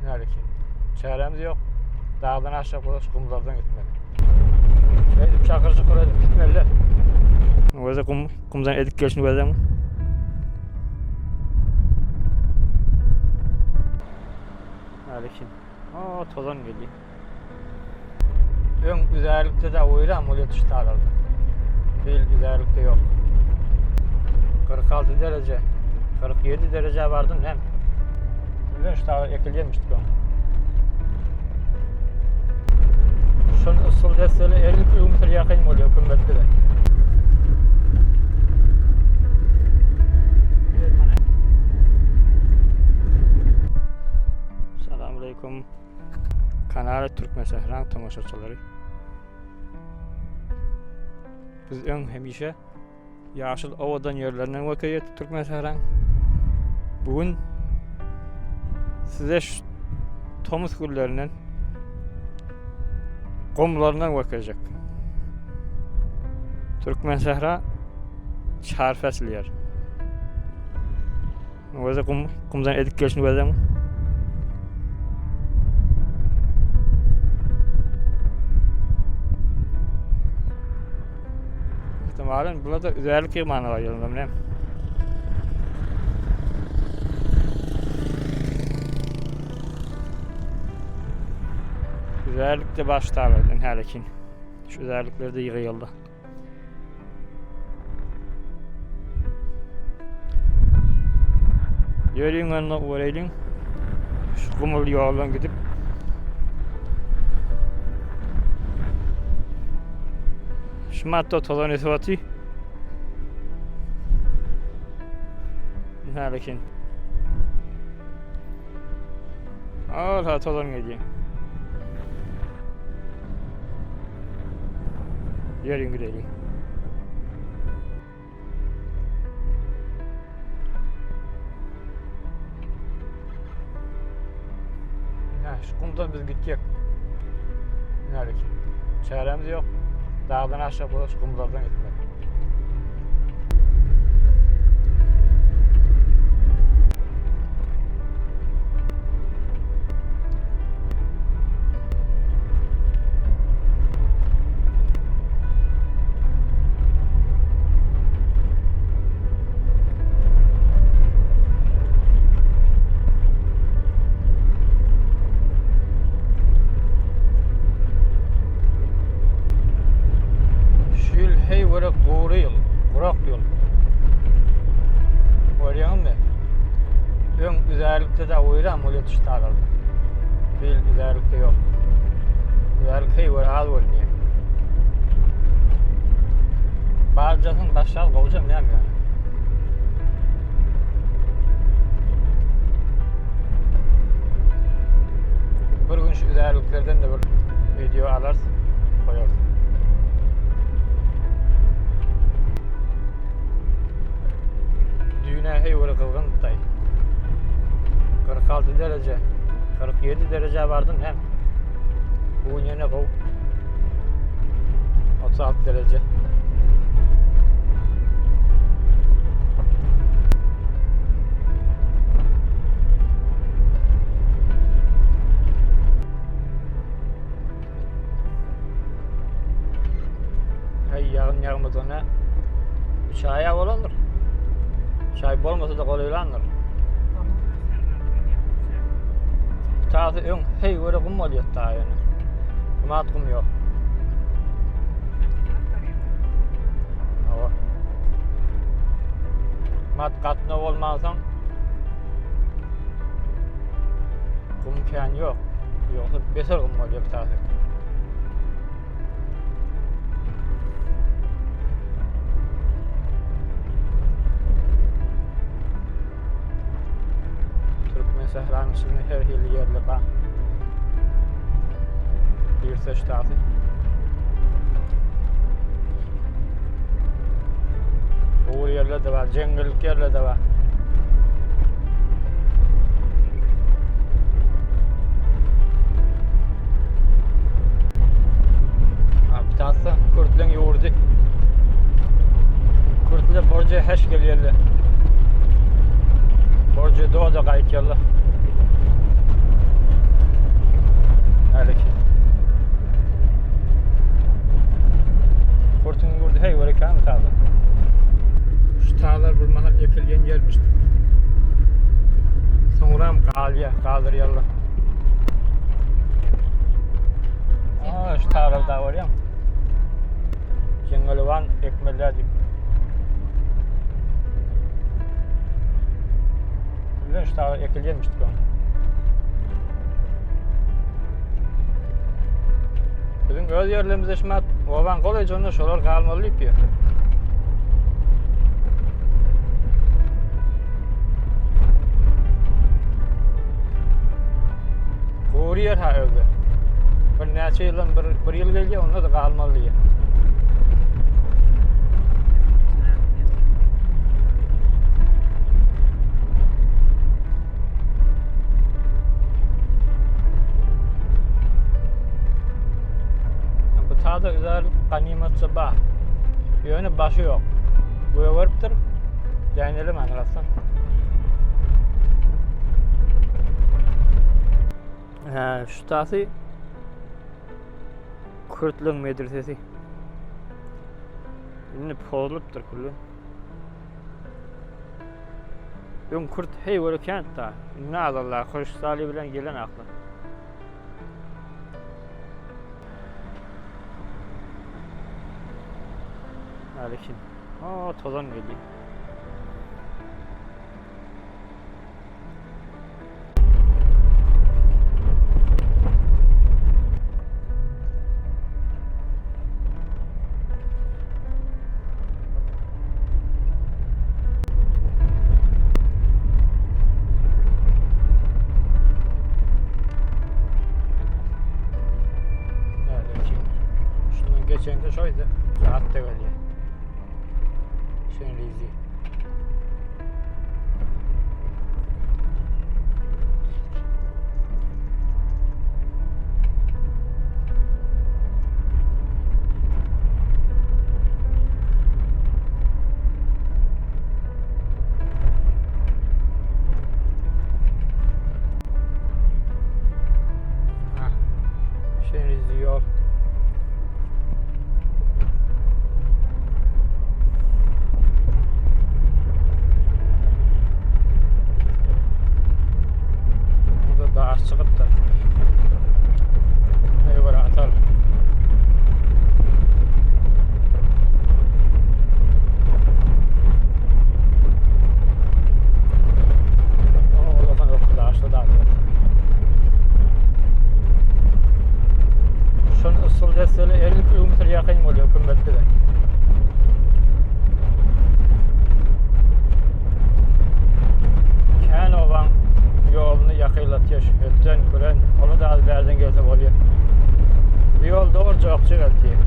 Nälekin. Çärämiz ýok. Dagdan aşak bolan şu gumlardan gitmeli. Şeýdip çakyr çukur edip gitmeli. Özi gum, gumdan edip gelşini gözleň. Nälekin. Aa, tozan geldi. Öň üzärlikde de oýram ol ýetişdi alardy. Bil üzärlikde ýok. 46 derece, 47 derece bardym hem. Bizden şu dağlar ekilýärmişdik öň. Şun usul desseli 50 kilometr ýakyn bolýar kümmetli de. Salam aleyküm. Kanala Türkmen Sähraň tomaşaçylary. Biz öň hemişe ýaşyl owadan ýerlerinden wekil Türkmen Sähraň. Bu gün size şu tomus günlerinden gumlaryndan görkezjek. Türkmen Sähra çar fäsl ýer. Özi gum, gumdan edip gelşini gözleň. Ihtimalen bular da üzerlik ýygmana var ýylynda bilen. Üzerlik de başlarlardan hälekin. Şu üzerlikleri de ýygýarlar. Ýörüň onda göreýliň. Şu gumul ýoldan gidip Şu matda tozan ösüp aty. Nälekin. Al ha tozan gelýär. Ýörüň gideliň. Ha, şu gumdan biz gitjek. Nälekin. Çäremiz ýok. Dagdan aşağı bolan şu gumlardan gitmek. Şu ýyl heý göre gury ýyl, gurak ýyl. Görýäňmi? Öň üzärlikde-de oýram ol ýetişdi alardy. Bu ýyl üzärlikde ýok. Üzärlik heý göre az görünýär. Barjasyň başlar gowjam näme ýöne. Bir gün şu üzärliklerden de bir video alarız, koyarız. Düýne heý göre gyzgyn day. 46 derece, 47 derece bardym hem. Bu gün ýene gowy. 36 derece. Hey ýagyn ýagmazana 3 aýa bolandyr. 3 aý bolmasa da golaýlandyr. Tazy öň hey göre gum bolýar ta ýöne. Mat gum ýok. Hawa. Mat gatna bolmansoň gum kän ýok. Ýogsa beter gum bolýar tazy. Türkmen sähranyň içinde her hili ýerler bar. Girse ştaty. Ugur ýerler de bar, jeňňellik ýerler de bar. Bitansa Kürtleň ýurdy. Kürtler borja heş gelýärler. Borja doda gaýtýarlar. gelýär, galdyrýarlar. Aa, şu tarapda görýäň. Jeňňeliwan ekmeli diýip. Bilen şu tarap ekilýärmiş diýip. Biziň öz ýerlerimizde şumat obaň golaýjagynda şolar galmaly diýip ýör. Gury ýer ha özü. Bir näçe ýyldan bir, bir ýyl gelýär, onda da galmaly diýýär. Bu tada güzel ganimatça ba. Ýöne başy ýok. Gögeripdir. Däneli manrasdan. Hä, şu tasy Kürtlüň medresesi. Indi pozulupdyr külli. Öň kürt heý göre kent da. Indi azallar Hurşsali bilen gelen akly. Aleyküm. Aa tozan geldi. Şundan geçende şoýdy. Rahat da gelýär. Şenrizi. Şenrizi yol. Burada daş çykypdyr. Eýwara atar. Şun usul desseli 50 kilometr ýakyn bolýar kümmetde. Kän obaň ýoluny ýakynlatýar şu ötden küren, ony da az bärden gelse bolýar. Bu ýol dogruja okçy geldi.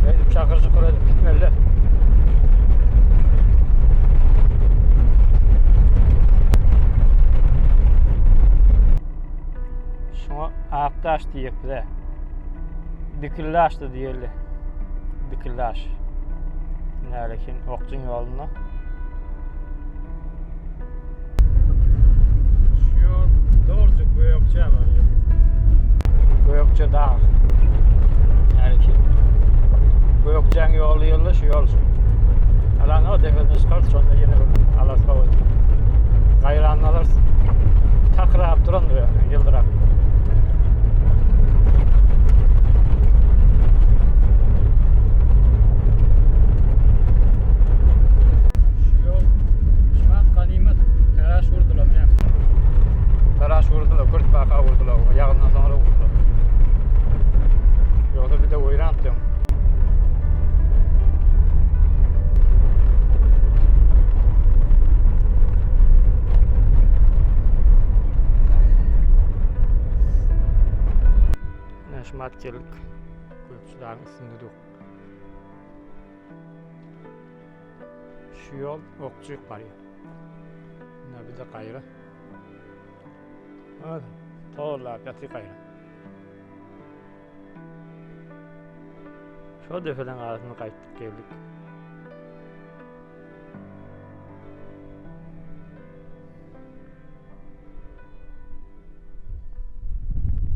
Şeýdip çakyr-çukur edip gitmeli. Şuňa Akdaş diýek bize. Dikildaş da diýeli. Dikildaş. Nälekin okçuň ýolunda. Şu ýol dogruja Gökçä barýar. Gökçe dag. Nälekin. Gökçäň ýoly ýylly şu ýol. Alan o depeden çykar, şonda ýene bir alasga boldy. Gaýranlar takyrap duran ýyldyrak. Şu ýol şumat ganymat taraş vurdular näme? Taraş vurdular, kürt baka vurdular, ýagyndan soňra vurdular. Ýogsa bir de weýran diýen. Ine şumat geldik. Gökçe dagyň üstünde dur. Şu ýol okçyk barýar. Ine bir de gaýra. Torlap ýatyr gaýra. Şo depeden arasynda gaýtdyk geldik.